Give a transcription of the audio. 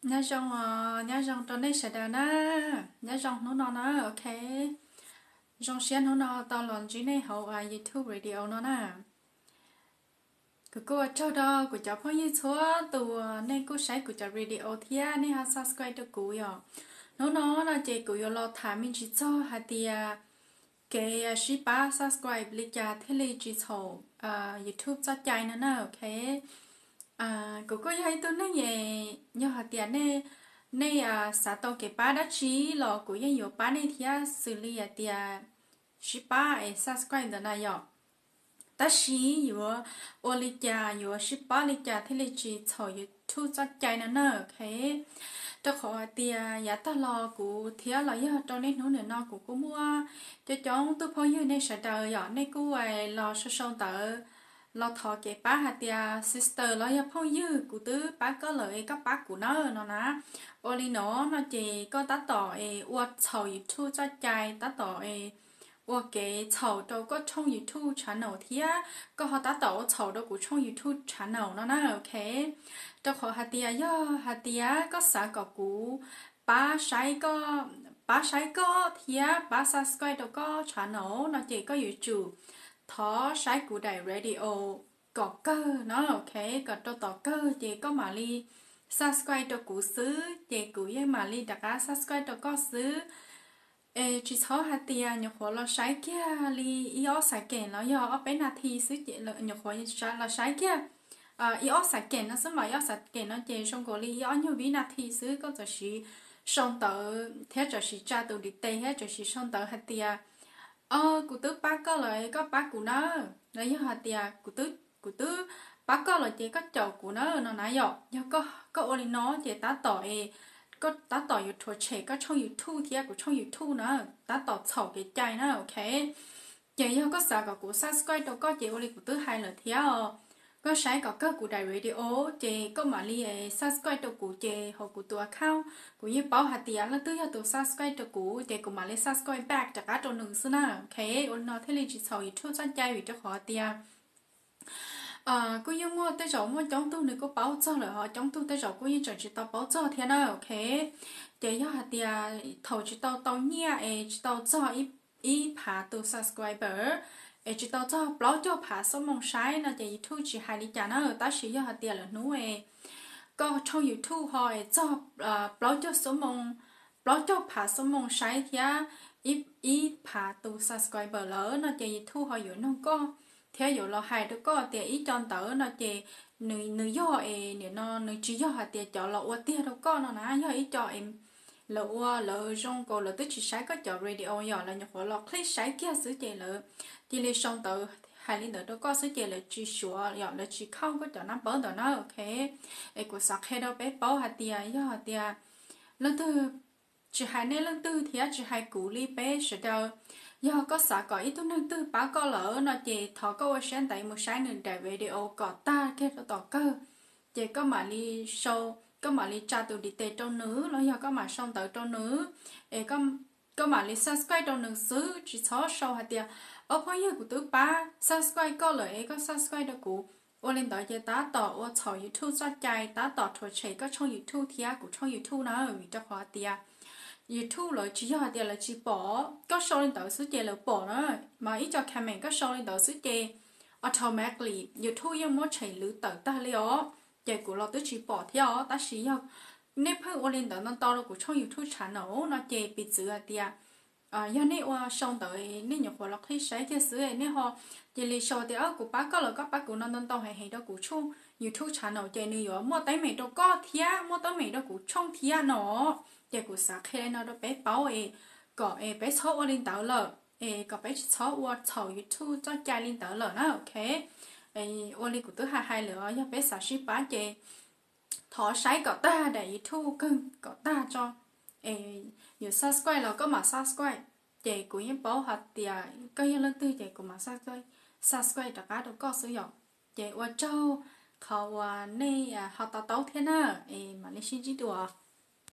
Nyob zoo, nyob zoo rau nej sawv daws na, nyob zoo hnub no na, ok. Zoo siab hnub no tau los ntsib nej hauv YouTube radio no na. Kuv kuj ua tsaug rau kuv cov phooj ywg txhua tus uas nej kuj saib kuv cov radio thiab nej ho subscribe rau kuv yom. Hnub no no ces kuv yuav los tham me ntsis txog hais tias kev sib pab subscribe li cas thiaj li tsis txhaum YouTube txoj cai no na, ok. Kuv kuj yog ib tug neeg, yog hais tias nej, nej xav tau kev pab dab tsi los kuv yeej yuav pab nej thiab, xws li hais tias sib pab es subscribe ntawd na yom. Tab sis yuav ua li cas, yuav sib pab li cas thiaj li tsis txhaum YouTube txoj cai no na, ok. Rau qhov hais tias yav tag los kuv thiab los yog rau niaj hnub nim no kuv kuj muaj coob coob tug phooj ywg nej sawv daws yom, nej kuj los sau sau ntawv los thov kev pab hais tias sister los yog phooj ywg, kuv twb pab koj lawm es koj pab kuv nawb no na. Ua li no no ces koj tab tom es ua txhaum YouTube txoj cai, tab tom es ua kev txhaum rau koj tshooj YouTube channel thiab koj ho tab tom ua txhaum rau kuv tshooj YouTube channel no na, ok. Rau qhov hais tias yog hais tias koj xav kom kuv pab saib koj, pab saib koj thiab pab subscribe rau koj channel no ces koj yuav tsum thov saib kuv daim radio kom kawg no, ok, kom rau tom kawg ces koj mam li subscribe rau kuv xwb ces kuv yeej mam li rov qab subscribe rau koj xwb. Es tsis txhob hais tias nyuam qhuav los saib kiag li ib ob second los yog ob peb nas this xwb, nyuam qhuav los saib kiag ib ob second no xwb mas ib ob second no ces zoo nkaus li ib ob nyuag vib nas this xwb, koj txawm siv sau ntawv thiab txawm siv tsa tus detail thiab txawm siv sau ntawv hais tias, o, kuv twb pab koj lawm koj pab kuv na, los yog hais tias kuv twb pab koj lawm ces koj caum kuv na no na yom. Yog koj ua li no ces tab tom es koj tab tom yuav rhuav tshem koj tshooj YouTube thiab kuv tshooj YouTube na, tab tom txhaum kev cai na, ok. Ces yog koj xav kom kuv subscribe rau koj ces ua li kuv twb hais lawm thiab os, koj saib kom kawg kuv daim radio ces koj mam li subscribe rau kuv ces hauv kuv tus account kuv yeej paub hais tias leej twg yog tus subscribe rau kuv ces kuv mam li subscribe back rov qab rau nws xwb na, ok. Ua li no thiaj li tsis txhaum YouTube txoj cai vim rau qhov tias kuj yeej muaj tej zaum muaj coob tug nws kuj paub txog lawm ho coob tug tej zaum kuj yeej tseem tsis tau paub txog thiab na, ok. Ces yog hais tias thaum tsis tau tau nyiaj es tsis tau txog ib phav tus subscriber es tsis tau txog plaub caug phav xuab moos saib no ces YouTube tsis hais li cas na, tab sis yog hais tias lawm hnub es koj tshooj YouTube ho es txog plaub caug xuab moos, plaub caug phav xuab moos saib thiab ib phav tus subscriber lawm no ces YouTube ho yuav noog koj thiab yuav los hais rau koj tias ib co ntawd no ces nws yog es nim no nws tsis yog hais tias cov los ua tiag rau koj no na, yog ib co lawv ua lawv zoo nkaus lawv twb tsis saib koj cov radio yom, lawv nyuam qhuav los click saib kiag xwb ces lawv cia li sau ntawv hais li ntawd rau koj xwb ces lawv tsis suav yom, lawv tsis khauj koj cov naj pawb ntawd na, ok. Es kuv xav qhia rau peb paub hais tias yog hais tias leej twg, tsis hais nej leej twg thiab tsis hais kuv li peb sawv daws, yog koj xav kom ib tug neeg twg pab koj lawm no ces thov koj ua siab ntev mus saib nws daim radio kom tag kiag rau tom kawg, ces koj mam li sau, koj mam li tsa tus detail rau nws los yog koj mam sau ntawv rau nws es koj mam li subscribe rau nws xwb, tsis txhob sau hais tias, o phooj ywg, kuv twb pab subscribe koj lawm es koj subscribe rau kuv. Ua li ntawd ces tab tom ua txhaum YouTube txoj cai, tab tom rhuav tshem koj tshooj YouTube thiab kuv tshooj YouTube na, vim rau qhov tias YouTube lawv tsis yog hais tias lawv tsis pom, koj sau li ntawd xwb ces lawv pom na, mas ib co comment koj sau li ntawd xwb ces automatically YouTube yeej muab tshem lwv tawm tag li os, ces kuv los twb tsis pom thiab os, tab sis yog nej pheej ua li ntawd ntau ntau rau kuv tshooj YouTube channel no ces piv txwv hais tias yog nej ua sau ntawd nej nyuam qhuav los click saib kiag xwb nej ho cia li sau tias kuv pab koj lawm koj pab kuv no ntau ntau heev heev rau kuv tshooj YouTube channel ces nws yuav muaj teeb meem rau koj thiab muaj teeb meem rau kuv tshooj thiab no. Ces kuv xav qhia li no rau peb paub es kom es peb txhob ua li ntawd lawm es kom peb tsis txhob ua txhaum YouTube txoj cai li ntawd lawm na, ok. Ua li kuv twb hais hais lawm, yog peb xav sib pab ces thov saib kom tag daim YouTube kawg kom tag tso, es yuav subscribe los koj mam subscribe, ces kuv yeej paub hais tias koj yog leej twg ces kuv mam subscribe rov qab rau koj xwb yom. Ces ua tsaug qhov uas nej ho to taub thiab na, es mam li sib ntsib dua.